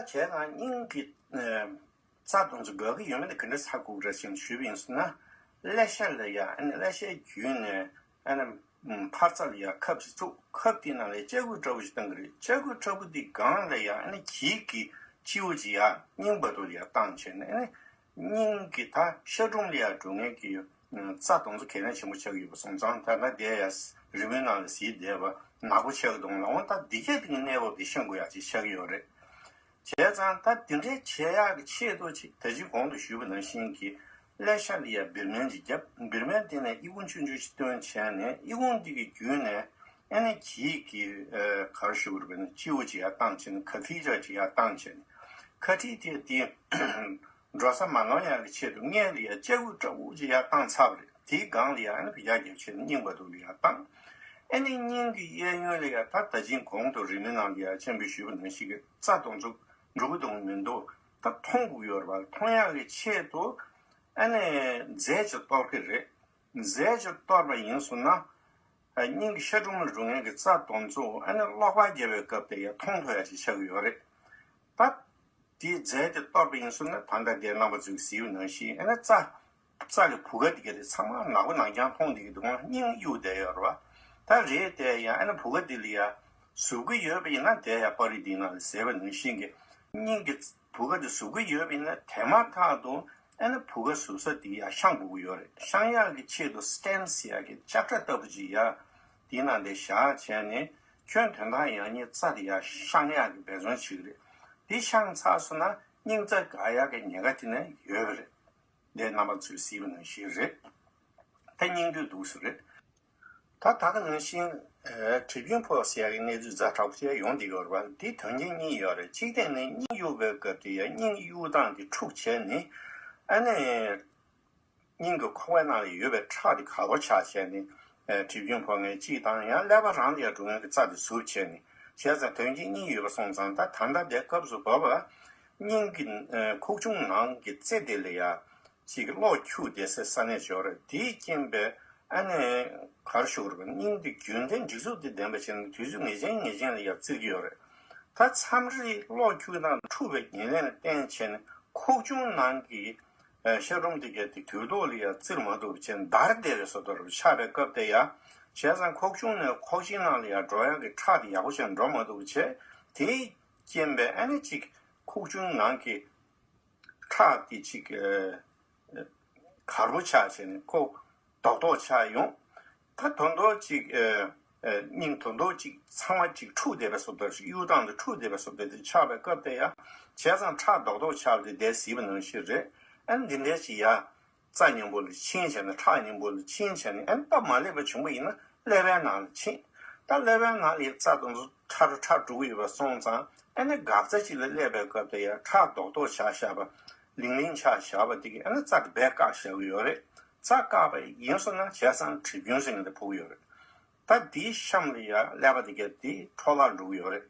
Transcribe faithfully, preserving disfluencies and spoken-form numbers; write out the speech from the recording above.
བྱས་ཙང་སྙིང་གི་རྩ་དེ་ཚོ་འགག་གི་ཡོད་མེད་དེ་ག་འདྲ་ཧ་གོ་གི་རེད་ཅེས་ཞུས་པ་ཡིན་ཟེར་ན། ཀླད་ཤ་ལ་ཡ་ཨ་ནི་ཀླད་ཤའི་བརྒྱུད་ནས་ཨ་ནི་འཕར་རྩ་ལ་ཡ་ཁབ་ཅིག་བཙུགས། ཁབ་དེའི་ནང་ལ་ལྕགས་སྐུད་ལྟ་བུ་ཞིག་བཏང་གི་རེད། ལྕགས་སྐུད་ལྟ་བུ་དེའི་སྒང་ལ་ཡ་ཨ་ནི་གྱིས་ཀྱི་སྤྱི་བོ་ཅིག་ཡ་སྙིང་བར་དུ་ལ་ཡ་བཏང་བྱས་ནས་ཨ་ནི། སྙིང་གི་ད་ཤ་ཁྲོམ་ལ་ཡ་འགྲོ་མཁན་གྱི་རྩ་དེ་ཚོ་གལ་གནད་ཆེན་པོ་ཆགས་ཀྱི་ཡོད་པ་སོང་ཙང་ད་ལྟ་དེ་ཡ་རི་མོའི་ནང་ལ་གཟིགས་བསྡད་པ་ནག་པོ་ཆགས་ཀྱི་འདུག་ལ། འོ་ད་འདི་གས་དེ་གི་གནས་བབ་དེ་ཤེས་དགོས་ཡ་ཅིག་ཆགས་ཀྱི་ཡོད་རེད། བྱས་ཙང་ད་དེ་འདྲའི་བྱེད་ཡག་གི་ཆེད་དུ་ཅིག་ད་ཅི་གོང་དུ་ཞུས་པ་ནང་བཞིན་གྱི་ཀླད་ཤ་ལ་ཡ་བིར་སྨན་ཅིག་བརྒྱབ། བིར་སྨན་དེ་ནས་ཨི་ཁུང་ཆུང་ཆུང་ཞིག་བཏོན་བྱས་ནས་ཨི་ཁུང་དེ་གི་བརྒྱུད་ནས་ཨ་ནི་གྱིས་ཀྱི་གར་ཞུ་བར་བས་ན་སྤྱི་བོ་ཅིག་ཡར་བཏང་བྱས་ནས་ཁ་ཐིག་ཅག་ཅིག་ཡར་བཏང་བྱས་ནས་ཁ་ཐིག་དེ་དེ། འགྲོ་ས་མ་ནོར་ཡག་གི་ཆེད་དུ་མངལ་ལ་ཡ་ལྕགས་སྐུད་ལྟ་བུ་ཅིག་ཡར་བཏང་ཚར་བ་རེད། དེའི་སྒང་ལ་ཡ་ཨ་ནི་བི་ཡ་རྒྱབ་བྱས་ནས་སྙིང་བར་དུ་ལ་ཡར་བཏང་། ཨ་ནི་སྙིང་གི་གཡས་གཡོན་ལ་ཡ་ད་ད་ཅིང་གོང་དུ་རི་མོའི་ནང་ལ་ཡ་ཅེན་པོས་ཞུས་པ་ནང་བཞིན་གྱི་རྩ་དེ་ཚོ་འགྲོ་གི་འདུག་མི་འདུག་ད་མཐོང་དགོས་ཡོད་རེད་པ། མཐོང་ཡག་གི་ཆེད་དུ་ཨ་ནི་རྫས་ཅིག་གཏོར་གི་རེད། རྫས་ཅིག་གཏོར་བ་ཡིན་སོང་ན། སྙིང་གི་ཤ་ཁྲོམ་ལ་འགྲོ་མཁན་གྱི་རྩ་དེ་ཚོ་ཨ་ནི་གློག་པར་བརྒྱབ་པའི་སྐབས་དེ་ཡ་མཐོང་ཐུབ་ཡ་ཅིག་ཆགས་ཀྱི་ཡོད་རེད། ད། དེའི་རྫས་དེ་གཏོར་བ་ཡིན་སོང་ན་ད་ལྟ་དེ་རྣམ་པ་ཚོས་གཟིགས་པ་ནང་བཞིན་ཨ་ནི་རྩ། རྩ་གི་བུ་ག་དེ་ག་དེ་ཚང་མ་ནག་པོ་ནག་རྐྱང་མཐོང་བསྡད་ཀྱི་འདུག་སྙིང་གཡུག་བསྡད་ཡོད་རེད་པ། ད་རེད་དེ་ཡང་ཨ་ནི་བུ་ག་དེ་ལ་ཡ་ཟུག་གི་ཡོད་པ་ཡིན་ན་དེ་ཡ་པར་རིས་དེའི་ནང་ལ་ཟེར་བ་ནང་བཞིན་གྱི་སྙིང་གི་བུ་ག་དེ་ཟུག་གི་ཡོད་པ་ཡིན་ན་དེ་མ་ཐག་ཏུ་ཨ་ནི་བུ་ག་ཟུག་ས་དེ་ཡ་བཤང་དགོས་ཀྱི་ཡོད་རེད། བཤང་ཡག་གི་ཆེད་དུ་སི་ཊེན་ཟེར་ཡག་གི་ལྕགས་ཁྲ་ལྟ་བུ་ཅིག་ཡ་དེའི་ནང་དེ་བཞག་བྱས་ནས་ཁྱོན་དོན་དག་ཡང་སྙིང་རྩ་དེ་ཡ་བཤང་ཡག་གི་འབད་བརྩོན་བྱེད་ཀྱི་རེད། དེ་བཤང་ཚར་སོང་ན་སྙིང་རྩ་འགག་ཡག་གི་ཉེན་ཁ་དེ་ནས་ཡོད་པ་རེད། འདི་རྣམ་པ་ཚོས་གཟིགས་པ་ནང་བཞིན་རེད། ད་སྙིང་འདོད་འདུག་སེ་རེད། ད་ད་ག་ནང་བཞིན་གྲིབ་སྐྱོན་ཕོག་ཟེར་ཡག་གི་གནས་ཚུལ་ཛ་དྲག་པོ་ཅིག་ཡོང་བསྡད་ཡོད་རེད་པ། འདི་དོན་རྐྱེན་གཉིས་ཡོད་རེད། གཅིག་སྟེང་ནས་སྙིང་གཡུག་པའི་སྐབས་དེ་ཡ་སྙིང་གཡུག་སྟངས་དེ་འཁྲུག་བྱས་ནས་ཨ་ནི། སྙིང་གི་ཁོག་པའི་ནང་ལ་ཡོད་པའི་ཁྲག་དེ་ག་ལོ་ཆགས་བྱས་ནས་གྲིབ་སྐྱོན་ཕོག་མཁན་གཅིག་དང་ཡང་ཀླད་པ་རང་ལ་ཡང་འགྲོ་མཁན་གྱི་རྩ་དེ་ཟུག་བྱས་ནས་བྱས་ཙང་དོན་རྐྱེན་གཉིས་ཡོད་པ་སོང་ཙང་ད་ད་ལྟ་དེ་སྐབས་སུ་བབ་པ་སྙིང་གི་ཁོག་ཆུང་ནང་གི་རྩེ་དེ་ལ་ཡ་ཅིག་གློག་འཁྱུག་བསྡད་སའི་ས་གནས་ཅིག་ཡོད་རེད། དེའི་རྐྱེན་པས་ཨ་ནི་གར་ཞུ་རུ་སྙིང་དེ་རྒྱུན་ལྡན་སྒྲིག་འཛུགས་དེ་ལྡན་པ་བྱས་ནས་དུས་ཚོད་ངེས་ཅན་ངེས་ཅན་ལ་ཡ་བཙིར་གྱི་ཡོད་རེད། ད་མཚམས་རེ་གློག་འཁྱུག་སྟངས་འཁྲུག་པའི་ཉེར་ལེན་ལ་བརྟེན་བྱས་ནས་ཁོག་ཆུང་ནང་གི་ཤ་ཁྲོམ་དེ་གས་དེ་དུས་ཐོག་ལ་ཡ་བཙིར་མ་ཐུབ་བྱས་འདར་བསྡད་པའི་བཟོ་ལྟ་བུ་ཆགས་པའི་སྐབས་དེ་ཡ། བྱས་ཙང་ཁོག་ཆུང་ནས་ཁོག་ཆེན་ནང་ལ་ཡ་འགྲོ་ཡག་གི་ཁྲག་དེ་ཡག་པོ་བྱས་འགྲོ་མ་ཐུབ་བྱས། དེའི་རྐྱེན་པས་ཨ་ནི་གཅིག་ཁོག་ཆུང་ནང་གི་ཁྲག་དེ་གཅིག་གར་པོ་ཆགས་བྱས་ནས་ཁོ་རྡོག་རྡོག་ཆགས་ཡོང་། ད་དོན་དོ་གཅིག་སྙིང་དོན་དོ་གཅིག་ཚང་མ་གཅིག་འཁྲུག་བསྡད་པའི་བཟོ་ལྟ་བུ་གཡུག་སྟངས་དེ་འཁྲུག་བསྡད་པའི་བཟོ་ལྟ་བུ་དེ་ཆགས་པའི་སྐབས་དེ་ཡ། བྱས་ཙང་ཁྲག་རྡོག་རྡོག་ཆགས་པ་དེ་འདས་ཟིན་པ་ནང་བཞིན་རེད། ཨ་ནི་འདི་འདྲའི་ཅིག་ཡ། རྩ་སྙིང་པོ་ལ་ཕྱིན་བྱས་ནས་ཁྲག་སྙིང་པོ་ལ་ཕྱིན་བྱས་ནས་ཨ་ནི་སྟབས་མ་ལེགས་པ་བྱུང་བ་ཡིན་ན་ཀླད་པའི་ནང་ལ་ཕྱིན། ད་ཀླད་པའི་ནང་ལ་རྩ་དེ་ཚོ་ཁྲ་རུ་ཁྲ་འགྲོ་གི་ཡོད་པ་སོང་ཙང་ཨ་ནི་འགག་རྩ་གཅིག་ལ་སླེབས་པའི་སྐབས་དེ་ཡ་ཁྲག་རྡོག་རྡོག་ཆགས་བཞག་པ་ལིང་ལིང་ཆགས་བཞག་པ་དེ་གིས་ཨ་ནི་རྩ་དེ་རྦད་བཀག་བཞག་གི་ཡོད་རེད། རྩ་བཀག་པ་ཡིན་སོང་ན་བྱས་ཙང་གྲིབ་སྐྱོན་ཟེར་མཁན་དེ་ཕོག་གི་ཡོད་རེད། ད་དེའི་གཤམ་ལ་ཡ་ཀླད་པ་དེ་གས་དེ་འཕྲོ་བརླག་འགྲོ་གི་ཡོད་རེད།